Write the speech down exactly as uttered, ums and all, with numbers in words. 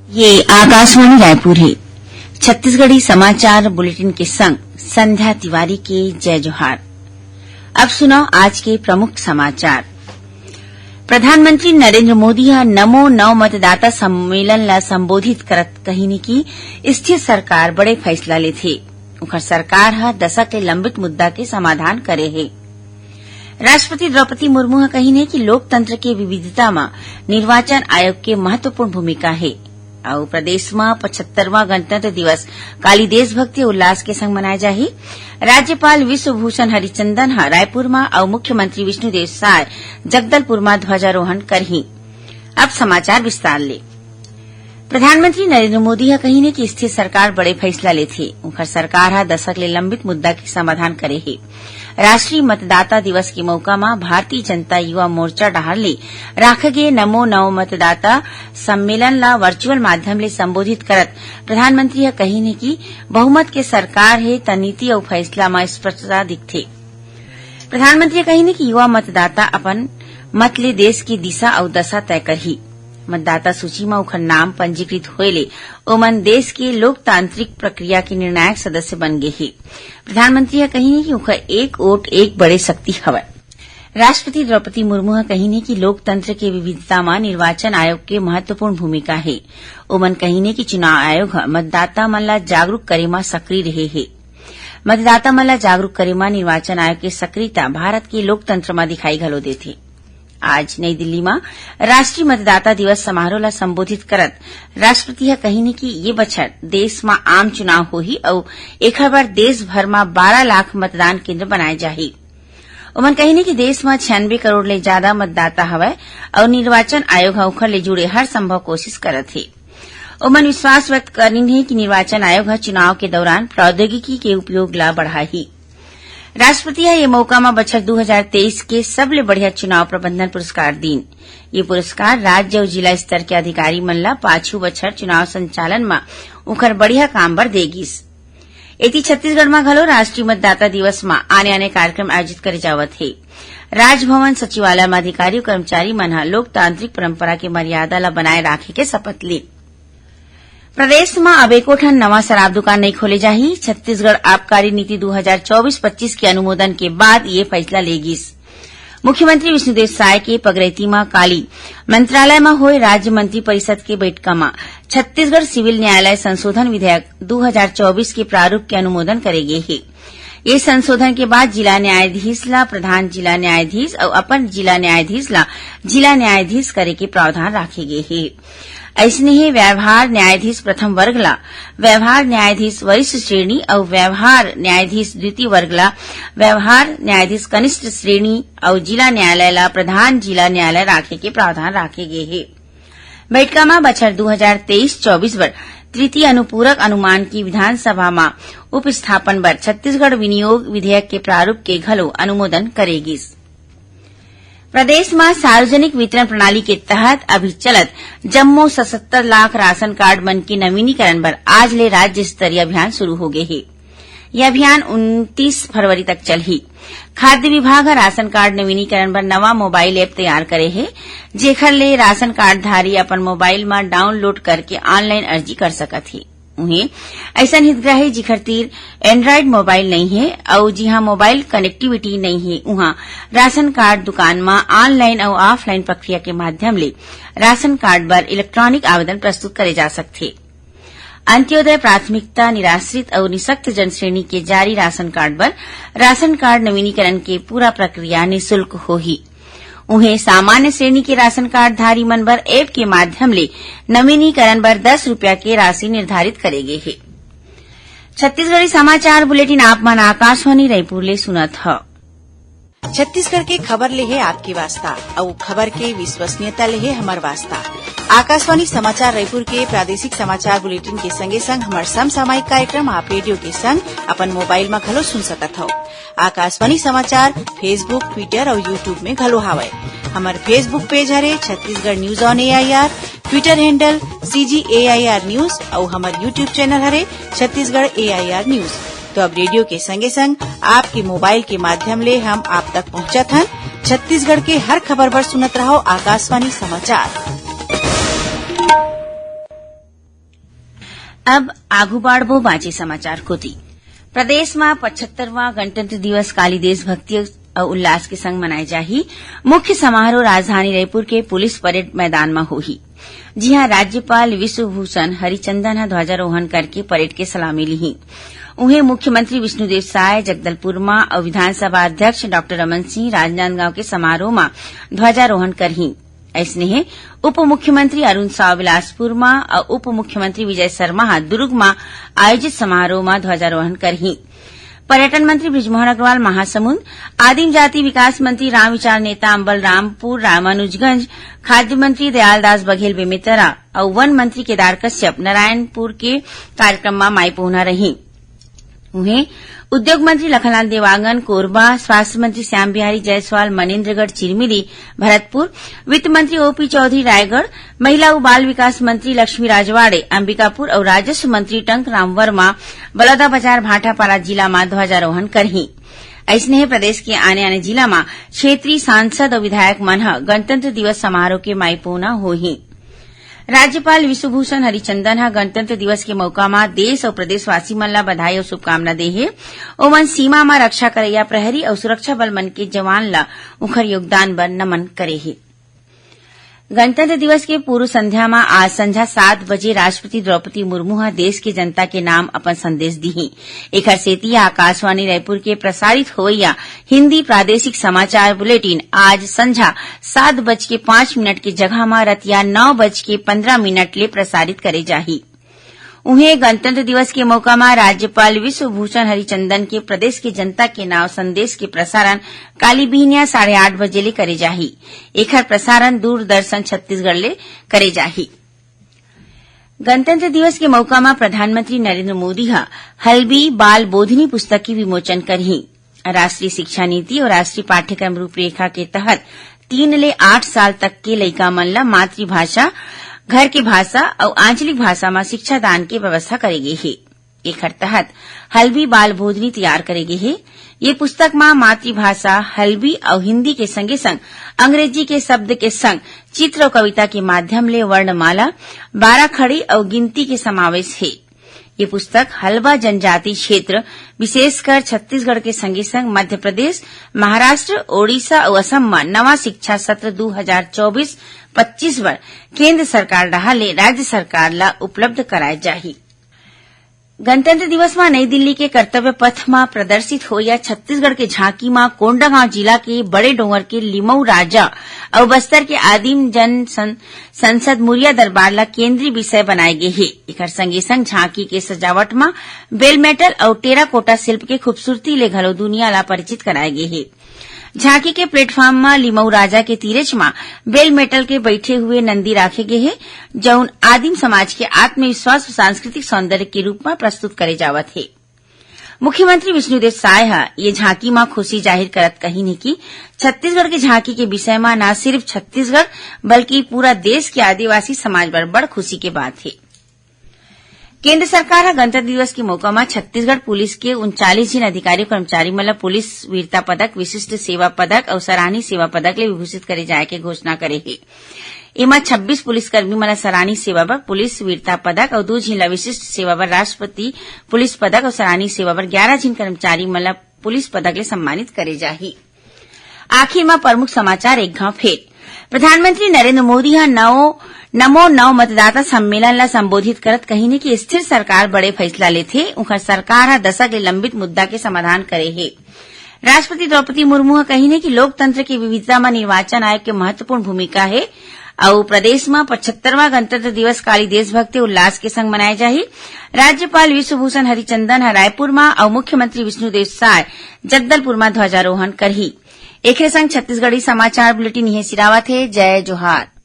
ये आकाशवाणी रायपुर हे। छत्तीसगढ़ी समाचार बुलेटिन के संग संध्या तिवारी के जय जोहार। अब सुनव आज के प्रमुख समाचार। प्रधानमंत्री नरेंद्र मोदी ह नमो नव मतदाता सम्मेलन ला संबोधित करत कहिन हे कि स्थिर सरकार बड़े फैसला लेथे। उंखर सरकार ह दशक ले लंबित मुद्दा के समाधान करे हे। राष्ट्रपति द्रौपदी मुर्मू ह कहिन हे कि लोकतंत्र के विविधता म निर्वाचन आयोग के महत्वपूर्ण भूमिका हे। अउ प्रदेश म पचहत्तरवां गणतंत्र दिवस काली देशभक्ति उल्लास के संग मनाए जाही। राज्यपाल विश्वभूषण हरिचंदन ह रायपुर म अउ मुख्यमंत्री विष्णुदेव साय जगदलपुर म ध्वजारोहण करही। अब समाचार विस्तार ले। प्रधानमंत्री नरेंद्र मोदी ह कहिन हे कि स्थिर सरकार बड़े फैसला लेथे। उंखर सरकार ह दशक ले लंबित मुद्दा के समाधान करे हे। राष्ट्रीय मतदाता दिवस के मौका म भारतीय जनता युवा मोर्चा डहार ले राखे गे नमो नव मतदाता सम्मेलन ला वर्चुअल माध्यम ले संबोधित करत प्रधानमंत्री ह कहिन हे कि बहुमत के सरकार हे त नीति अउ फैसला म स्पष्टता दिखथे। प्रधानमंत्री ह कहिन हे कि युवा मतदाता अपन मत ले देश की दिशा अउ दशा तय करही। मतदाता सूची म ओखर नाम पंजीकृत होए ले ओमन देश के लोकतांत्रिक प्रक्रिया के निर्णायक सदस्य बन गे हे। प्रधानमंत्री ह कहिन हे कि ओखर एक वोट एक बड़े शक्ति हवय। राष्ट्रपति द्रौपदी मुर्मू ह कहिन हे कि लोकतंत्र के विविधता म निर्वाचन आयोग के महत्वपूर्ण भूमिका हे। ओमन कहिन हे कि चुनाव आयोग ह मतदाता मन ला जागरूक करे म सक्रिय रहे हे। मतदाता मन ला जागरूक करे म निर्वाचन आयोग के सक्रियता भारत के लोकतंत्र म दिखाई घलो देथे। आज नई दिल्ली म राष्ट्रीय मतदाता दिवस समारोह ला संबोधित करत राष्ट्रपति ह कहिन हे कि ये बछर देश म आम चुनाव होही अउ एखर बर देश भर म बारह लाख मतदान केंद्र बनाए जाही। ओमन कहिन हे कि देश म छियानबे करोड़ ले जादा मतदाता हवय अउ निर्वाचन आयोग ह ओखर ले जुड़े हर संभव कोशिश करत हे। ओमन विश्वास व्यक्त करिन हे कि निर्वाचन आयोग ह चुनाव के दौरान प्रौद्योगिकी के उपयोग ला बढ़ाही। राष्ट्रपति ह ये मौका म बछर दू हजार तेईस के सबले बढ़िया चुनाव प्रबंधन पुरस्कार दीन। ये पुरस्कार राज्य अउ जिला स्तर के अधिकारी मन ला पाछू बछर चुनाव संचालन म उंखर बढ़िया काम बर दे गिस। एती छत्तीसगढ़ म घलो राष्ट्रीय मतदाता दिवस म आने-आने कार्यक्रम आयोजित करे जावत हे। राजभवन सचिवालय म अधिकारी अउ कर्मचारी मन ह लोकतांत्रिक परंपरा के मर्यादा ल बनाए राखे के शपथ लीन। प्रदेश म अब एको ठन नवा शराब दुकान नइ खोले जाही। छत्तीसगढ़ आबकारी नीति दू हजार चौबीस पच्चीस के अनुमोदन के बाद ये फैसला ले गिस। मुख्यमंत्री विष्णुदेव साय के पगरैती म काली मंत्रालय म होए राज्य मंत्री परिषद के बैठका म छत्तीसगढ़ सिविल न्यायालय संशोधन विधेयक दू हजार चौबीस के प्रारूप के अनुमोदन करे गे हे। ये संशोधन के बाद जिला न्यायाधीश ला प्रधान जिला न्यायाधीश अउ अपर जिला न्यायाधीश ला जिला न्यायाधीश करे के प्रावधान राखे गे हे। अइसने ही व्यवहार न्यायाधीश प्रथम वर्ग ला व्यवहार न्यायाधीश वरिष्ठ श्रेणी अउ व्यवहार न्यायाधीश द्वितीय वर्ग ला व्यवहार न्यायाधीश कनिष्ठ श्रेणी अउ जिला न्यायालय ला प्रधान जिला न्यायालय राखे के प्रावधान राखे गे हे। बैठका म बछर दू हजार तेईस चौबीस बर तृतीय अनुपूरक अनुमान की विधानसभा म उपस्थापन बर छत्तीसगढ़ विनियोग विधेयक के प्रारूप के घलो अनुमोदन करे गिस। प्रदेश म सार्वजनिक वितरण प्रणाली के तहत अभी चलत जम्मो सतहत्तर लाख राशन कार्ड मन के नवीनीकरण बर आज ले राज्य स्तरीय अभियान शुरू हो गे हे। यह अभियान उनतीस फरवरी तक चलही। खाद्य विभाग ह राशन कार्ड नवीनीकरण बर नवा मोबाइल ऐप तैयार करे हे, जेखर ले राशन कार्ड धारी अपन मोबाइल म डाउनलोड करके ऑनलाइन अर्जी कर सकत हे। उहें, अइसन हितग्राही जिखर तीर Android मोबाइल नइ हे अउ जिहां मोबाइल कनेक्टिविटी नइ हे, उहां राशन कार्ड दुकान म ऑनलाइन अउ ऑफलाइन प्रक्रिया के माध्यम ले राशन कार्ड बर इलेक्ट्रॉनिक आवेदन प्रस्तुत करे जा सकथे। अंत्योदय प्राथमिकता निराश्रित अउ निशक्त जन श्रेणी के जारी राशन कार्ड बर राशन कार्ड नवीनीकरण के पूरा प्रक्रिया निशुल्क होही। उहें, सामान्य श्रेणी के राशन कार्ड धारी मन बर ऐप के माध्यम ले नवीनीकरण बर दस रुपया के राशि निर्धारित करे गे हे। छत्तीसगढ़ी समाचार बुलेटिन आप मन आकाशवाणी रायपुर ले सुनत हव। छत्तीसगढ़ के खबर ले हे आपके वास्ता, अउ खबर के विश्वसनीयता ले हे हमर वास्ता। आकाशवाणी समाचार रायपुर के प्रादेशिक समाचार बुलेटिन के संगे संग हमर समसामयिक कार्यक्रम आप रेडियो के संग अपन मोबाइल म घलो सुन सकत हव। आकाशवाणी समाचार Facebook, Twitter अउ YouTube में घलो हावय। हमर Facebook पेज हरे Chhattisgarh news on AIR, Twitter handle CG AIR news अउ हमर YouTube चैनल हरे छत्तीसगढ़ एआईआर न्यूज। तो अब रेडियो के संगे संग आपके मोबाइल के माध्यम ले हम आप तक पहुंचत हन। छत्तीसगढ़ के हर खबर बर सुनत रहो आकाशवाणी समाचार। अब आगू बाढ़बो बांचे समाचार कोति। प्रदेश म पचहत्तरवां गणतंत्र दिवस काली देशभक्ति अउ उल्लास के संग मनाए जाही। मुख्य समारोह राजधानी रायपुर के पुलिस परेड मैदान म होही, जिहां राज्यपाल विश्वभूषण हरिचंदन ह ध्वजारोहण करके परेड के सलामी लीही। उहें, मुख्यमंत्री विष्णुदेव साय जगदलपुर म अउ विधानसभा अध्यक्ष डॉक्टर रमन सिंह राजनांदगांव के समारोह म ध्वजारोहण करही। अइसने हे, उप मुख्यमंत्री अरुण साव बिलासपुर म अउ उप मुख्यमंत्री विजय शर्मा ह दुर्ग म आयोजित समारोह म ध्वजारोहण करही। पर्यटन मंत्री बृजमोहन अग्रवाल महासमुंद, आदिम जाति विकास मंत्री रामविचार नेताम बलरामपुर रामानुजगंज, खाद्य मंत्री दयालदास बघेल बेमेतरा अउ वन मंत्री केदार कश्यप नारायणपुर के कार्यक्रम म माई पहुना रही। उहें, उद्योग मंत्री लखनलाल देवांगन कोरबा, स्वास्थ्य मंत्री श्याम बिहारी जायसवाल मनेन्द्रगढ़ चिरमिरी भरतपुर, वित्त मंत्री ओपी चौधरी रायगढ़, महिला अउ बाल विकास मंत्री लक्ष्मी राजवाड़े अंबिकापुर अउ राजस्व मंत्री टंकराम वर्मा बलौदाबाजार भाटापारा जिला म ध्वजारोहण करही। अइसने हे, प्रदेश के आने-आने जिला म क्षेत्रीय सांसद अउ विधायक मन ह गणतंत्र दिवस समारोह के माई पहुना होही। राज्यपाल विश्वभूषण हरिचंदन ह गणतंत्र दिवस के मउका म देश अउ प्रदेशवासी मन ल बधाई अउ शुभकामना दे हे। ओमन सीमा म रक्षा करइया प्रहरी अउ सुरक्षा बल मन के जवान ल उंखर योगदान बर नमन करे हे। गणतंत्र दिवस के पूर्व संध्या म आज संझा सात बजे राष्ट्रपति द्रौपदी मुर्मू ह देश के जनता के नाम अपन संदेश दीही। एखर सेती आकाशवाणी रायपुर के प्रसारित होवइया हिंदी प्रादेशिक समाचार बुलेटिन आज संझा सात बज के पाँच मिनट के जगह म रतिया नौ बज के पंद्रह मिनट ले प्रसारित करे जाही। उहें, गणतंत्र दिवस के मउका म राज्यपाल विश्वभूषण हरिचंदन के प्रदेश के जनता के नाव संदेश के प्रसारण काली बिहनिया साढ़े आठ बजे ले करे जाही। एखर प्रसारण दूरदर्शन छत्तीसगढ़ ले करे जाही। गणतंत्र दिवस के मउका म प्रधानमंत्री नरेंद्र मोदी ह हल्बी बाल बोधिनी पुस्तक के विमोचन करही। राष्ट्रीय शिक्षा नीति अउ राष्ट्रीय पाठ्यक्रम रूपरेखा के तहत तीन ले आठ साल तक के लइका मन ल मातृभाषा, घर के भाषा अउ आंचलिक भाषा म शिक्षा दान के व्यवस्था करे गे हे। एखर तहत हल्बी बाल बोधनी तैयार करे गे हे। ये पुस्तक म मातृभाषा हल्बी अउ हिंदी के संगे-संग अंग्रेजी के शब्द के संग चित्र अउ कविता के माध्यम ले वर्णमाला, बारा खड़ी अउ गिनती के समावेश हे। ये पुस्तक हल्बा जनजाति क्षेत्र, विशेषकर छत्तीसगढ़ के संगे-संग मध्य प्रदेश, महाराष्ट्र, ओडिशा अउ असम म नवा शिक्षा सत्र दू हजार चौबीस पच्चीस बर केंद्र सरकार डहार ले राज्य सरकार ल उपलब्ध कराए जाही। गणतंत्र दिवस म नई दिल्ली के कर्तव्य पथ म प्रदर्शित होइया छत्तीसगढ़ के झांकी म कोंडागांव जिला के बड़े डोंगर के लिमऊ राजा अउ बस्तर के आदिम जन सं-, संसद मुरिया दरबार ल केंद्रीय विषय बनाए गे हे। एखर संगे संग झांकी के सजावट म बेल मेटल अउ टेराकोटा शिल्प के खूबसूरती ले घलो दुनिया ल परिचित कराए गे हे। झांकी के प्लेटफॉर्म म लिमऊ राजा के तीरेच म बेल मेटल के बइठे हुए नंदी राखे गे हे, जउन आदिम समाज के आत्मविश्वास अउ सांस्कृतिक सौंदर्य के रूप म प्रस्तुत करे जावत हे। मुख्यमंत्री विष्णुदेव साय ह ये झांकी म खुशी जाहिर करत कहिन हे कि छत्तीसगढ़ के झांकी के विषय म न सिर्फ छत्तीसगढ़, बल्कि पूरा देश के आदिवासी समाज बर बड़ खुशी के बात हे। केंद्र सरकार ह गणतंत्र दिवस के मौका म छत्तीसगढ़ पुलिस के उनचालीस झिन अधिकारी अउ कर्मचारी मन ल पुलिस वीरता पदक, विशिष्ट सेवा पदक अउ सराहनीय सेवा पदक ले विभूषित करे जाय के घोषणा करे हे। एमा छब्बीस पुलिसकर्मी मन ल सराहनीय सेवा बर पुलिस वीरता पदक अउ दू झिन ल विशिष्ट सेवा बर राष्ट्रपति पुलिस पदक अउ सराहनीय सेवा बर ग्यारह झिन कर्मचारी मन ल पुलिस पदक ले सम्मानित करे जाही। आखिर म प्रमुख समाचार एक घाव फेर। प्रधानमंत्री नरेंद्र मोदी ह नौ, नमो नव मतदाता सम्मेलन ल संबोधित करत कहिन हे कि स्थिर सरकार बड़े फैसला लेथे, उंखर सरकार ह दशक ले लंबित मुद्दा के समाधान करे हे। राष्ट्रपति द्रौपदी मुर्मू ह कहिन हे कि लोकतंत्र के विविधता म निर्वाचन आयोग के महत्वपूर्ण भूमिका हे अउ प्रदेश म पचहत्तरवां गणतंत्र दिवस काली देशभक्ति उल्लास के संग मनाए जाही। राज्यपाल विश्वभूषण हरिचंदन ह रायपुर म अउ मुख्यमंत्री विष्णुदेव साय जगदलपुर म ध्वजारोहण करही। एखरे संग छत्तीसगढ़ी समाचार बुलेटिन इहें सिरावत हे। जय जोहार।